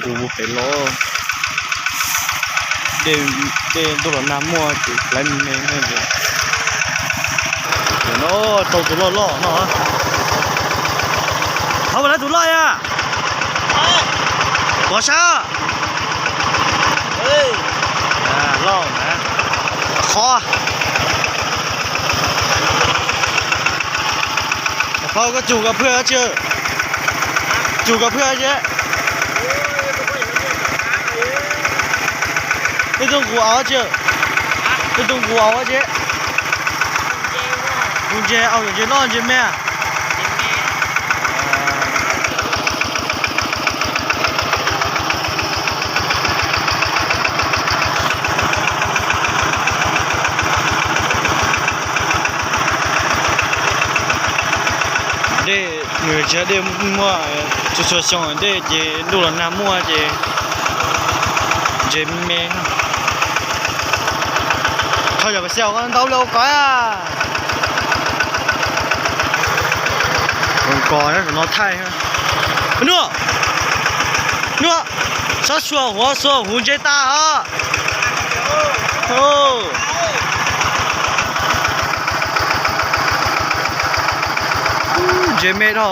ກູບໍ່ເປັນຫຼໍ ເດ ເດ ໂດລະນາມົວ ໄລ່ແມງໃຫ້ເດ ໂອ້ ໂຕໂຕຫຼໍໆເນາະ ເຮົາບໍ່ໄດ້ໂຕຫຼໍອະ ບໍ່ຊາ ເອີ ອ່າ ຫຼໍນະ ຂໍ ເຂົາກໍຈູກັບເພື່ອເຈີ ຈູກັບເພື່ອເຈີ 你中午熬去，你中午熬去。中午熬去，哦，中午熬去，那你没。 ເດ ມື້ເຊົ້າເດ ມົວ ຊວນໆເດ ເຈ ດູລະນາມົວ ເຈ ເຈແມ່ ເຂົາຈະໄປແຊວກັນເຕົາໂລກອາ ມັນກໍນະ ນອນໄທ ເນາະ ເນາະ ຊອດຊົ່ວຫົວຊົ່ວຫູເຈຕາ ໂອ້ ເຈເມດ ໂອ້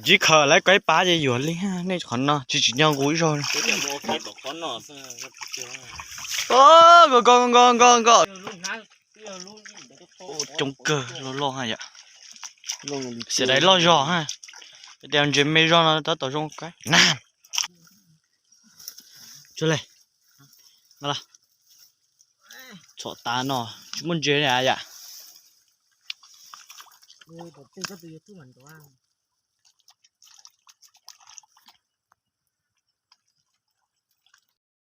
Chỉ khờ lấy cái pá gì dùa li ha, nên khó no, chỉ chỉ nhau gối rồi. Ô, gò, gò, gò, gò, gò. Ô, trống cờ, lo, lo ha vậy. Sẽ đáy lo giò ha. Đeo dây mê giò nó tao tao trong cái. Nè. Chưa lê. Mà là. Chọn ta nó, chỉ muốn dây này à vậy.